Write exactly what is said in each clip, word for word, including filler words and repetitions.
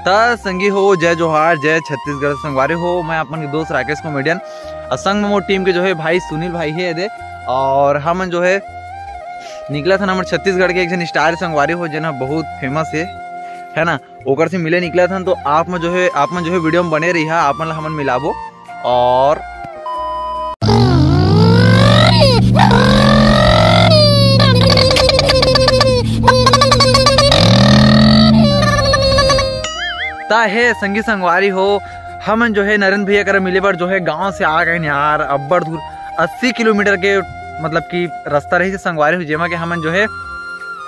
त संगी हो, जय जोहार, जय छत्तीसगढ़। संगवारी हो, मैं अपन के दोस्त राकेश कॉमेडियन, और संग में मोर टीम के जो है भाई सुनील भाई है दे, और हमन जो है निकला था हमर छत्तीसगढ़ के एक जन स्टार संगवारी हो, जेन ह बहुत फेमस है, है ना, ओकर से मिले निकला था। तो आप में जो है, आप मन जो है वीडियो में बने रही, आप मन ला हमन मिलाबो। और ता हे संगी संगवारी हो, हमन जो है नरेंद्र भैया करा मिले बर जो है गांव से आ गए यार, अब्बड़ दूर अस्सी किलोमीटर के मतलब कि रास्ता रही से संगवारी हो, जेमा के हमन जो है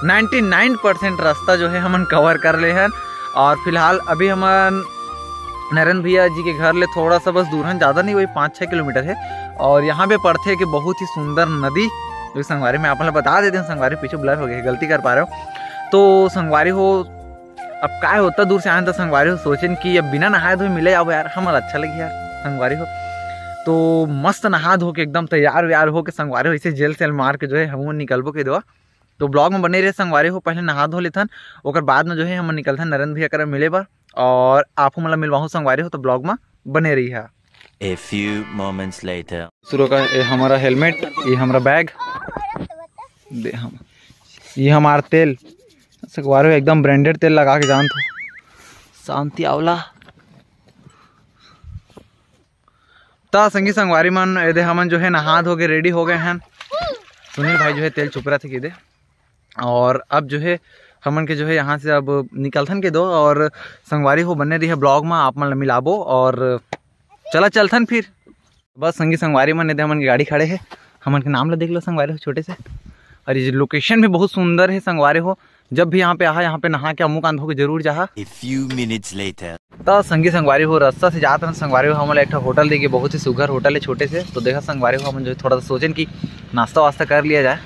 नाइंटी नाइन परसेंट रास्ता जो है हमन कवर कर ले हन। और फिलहाल अभी हमन नरेंद्र भैया जी के घर ले थोड़ा सा बस दूर हन, ज़्यादा नहीं, वही पाँच छः किलोमीटर है। और यहाँ पे पड़थे कि बहुत ही सुंदर नदी, जो संगवारी मैं आप लोग बता देते हैं, संगवारी पीछे ब्लर हो गया, गलती कर पा रहे हो। तो संगवारी हो, अब काय होता दूर से आए तो संगवारी हो सोचेन कि अब बिना नहाए धोए मिले जाबो यार, हमला अच्छा लगी यार संगवारी हो। तो मस्त नहा धो के एकदम तैयार व्यार हो के संगवारी हो इसे जेल सेल मार के जो है हम निकलबो के देवा। तो ब्लॉग में बने रहे संगवारी हो, पहले नहा धो लेथन, ओकर बाद में जो है हम निकलथन नरेंद्र भैया करा मिले बर, और आप मन ला मिलवाहूँ संगवारी हो, तो ब्लॉग में बने रही है। A few moments later. शुरू का ये हमारा हेलमेट, ये हमारा बैग, दे हम, ये हमारा तेल, संगवारी हो एकदम ब्रांडेड तेल लगा के जानत हो, शांति आंवला। ता संगी संगवारी मन, एदे हमन जो है नहा धो के रेडी हो गए हैं। सुनील भाई जो है तेल चुपरा थे के दे, और अब जो है हमन के जो है यहाँ से अब निकलथन के दो, और संगवारी हो बने रही है ब्लॉग में, आप मन ला मिलाबो और चला चलथन फिर। बस संगी संगवारी मन, एदे हमन के गाड़ी खड़े है, हमन के नाम ला देख लो संगवारी हो छोटे से। और ये लोकेशन भी बहुत सुंदर है संगवारी हो, जब भी यहाँ पे आहा, यहाँ पे नहा के अमुक आंधो के जरूर जाहा। A few minutes later. त संगी संगवारी हो, रास्ता से जात रहन संगवारी हो, हमन ला एक ठो होटल देखे, बहुत ही सुघर होटल है छोटे से। तो देखा संगवारी हो, हमन जो थोड़ा सा सोचेन कि नाश्ता वास्ता कर लिया जाए।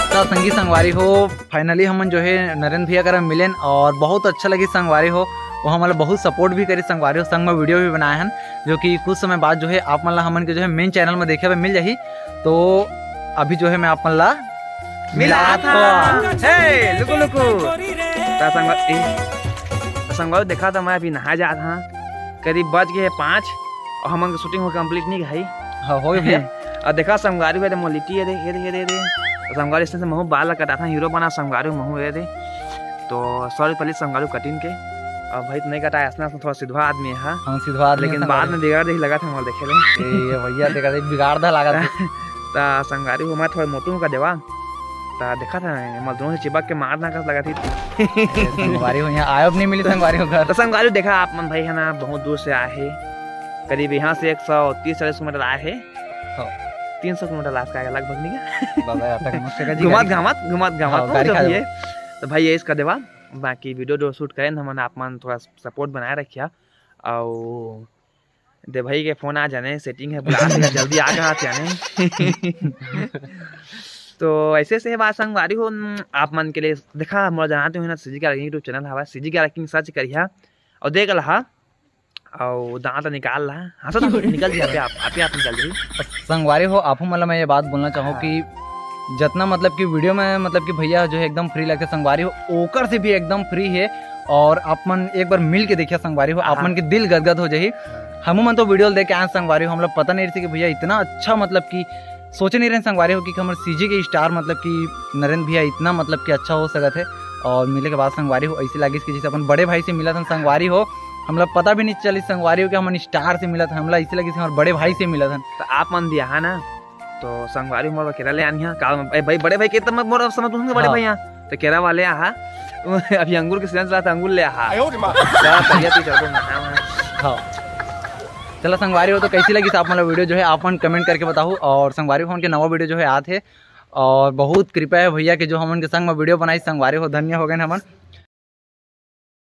त संगी संगवारी हो, फाइनली हमन जो है नरेंद्र भैया करा मिलेन और बहुत अच्छा लगी संगवारी हो। वो हमला बहुत सपोर्ट भी करी संगवारी हो, संग में वीडियो भी बनाए हन, जो कि कुछ समय बाद जो है आप मन ला हमन के जो है मेन चैनल में देखे बर मिल जाही। तो अभी जो है मैं आप मन ला मिलात हूँ। हे, लुकु, लुकु। त संगवा-, ए, त संगवारी देखा था, मैं अभी नहा जात हाँ, करीब बज गए हैं पाँच और हमन के शूटिंग हो कंप्लीट नहीं भाई। हाँ, हो गया भैया। और देखा संगवारी हुए तो मोलिटी है दे, ये दे, ये दे, ये दे। तो संगवारी इसने से महू बाल कटा था, हीरो बना संगवारी महू ये दे। तो सॉरी पहले संगवारी कटिंग के। और भाई तो नहीं कटा, ऐसा थोड़ा सिधवा आदमी है, हाँ। हाँ, सिधवा आदमी लेकिन है बाद संगवारी। में बिगाड़ दे लगा था मोर देखे ले। ए, ये भैया देखा दे, बिगाड़ दा लगा था। ता संगवारी हो, मैं थोड़ा मोटू का देवा। ता देखा था, मैं दोनों से चिपक के मार ना कस लगा थी। ए, संगवारी हो, यहाँ आयो भी नहीं मिली संगवारी हो घर। तो संगवारी देखा आप मन भाई है ना, बहुत दूर से आए है, करीब यहाँ से एक सौ तीस चालीस किलोमीटर आए है। हाँ। तीन सौ किलोमीटर लास्ट का आएगा लगभग नहीं क्या? बाबा, आता कम से कम जी घुमात गाड़ी घामात, घुमात घामात, हाँ, वो गाड़ी जो खा भी जाओ। है। तो भाई ये इसका देवा, बाकी वीडियो जो शूट करें हमन, आप मन थोड़ा सपोर्ट बनाए रखिया। और दे भाई के फोन आ जाने, सेटिंग है, बुला देगा, जल्दी आ कहा जाने। तो ऐसे से बात संगवारी हो, आप मन के लिए देखा, मोला जानते हो ना, सीजी का YouTube चैनल हवा, सीजी का सर्च करिया और देख लहा, और दांत निकाल ला, हाँ, सब निकल जाए, आपे आप, आपे आप निकल जाए। संगवारी हो, आप मन ला मैं ये बात बोलना चाहूँ हाँ। कि जितना मतलब कि वीडियो में मतलब कि भैया जो है एकदम फ्री लगते संगवारी हो, ओकर से भी एकदम फ्री है। और आप मन एक बार मिल के देखिए संगवारी हो, आप हाँ। मन के दिल गदगद हो जाही। हाँ। हमू मन तो वीडियो देख के आए संगवारी हो, हम लोग पता नहीं रही कि भैया इतना अच्छा मतलब कि सोचे नहीं रहे संगवारी हो कि हमर सीजी के स्टार मतलब कि नरेंद्र भैया इतना मतलब कि अच्छा हो सकत है। और मिले के बाद संगवारी हो ऐसे लगिस कि जैसे अपन बड़े भाई से मिलत हन संगवारी हो, हमला पता भी नहीं चलिस संगवारी हो कि हमन स्टार से मिलत हन, हमला ऐसे लगिस कि हमर बड़े भाई से मिलत हन। तो आप मन भी आहा ना, तो संगवारी मोर केरा ले आनी है। का ए भाई, बड़े भाई के तब मोर समझ तुम बड़े हाँ। भाई यहाँ तो केरा वाले आहा। अभी अंगूर के सीजन चला था, अंगूर ले आहा। आयो रे माँ। क्या तबियत ही कर दो ना, हाँ। हाँ। चला संगवारी हो, तो कैसी लगिस आप मतलब वीडियो जो है आप मन कमेंट करके बताओ। और संगवारी हो, हमन के नवा वीडियो जो है आत है, और बहुत कृपया है भैया के जो हमन के संग में वीडियो बनाई संगवारी हो, धन्य हो गए हमन।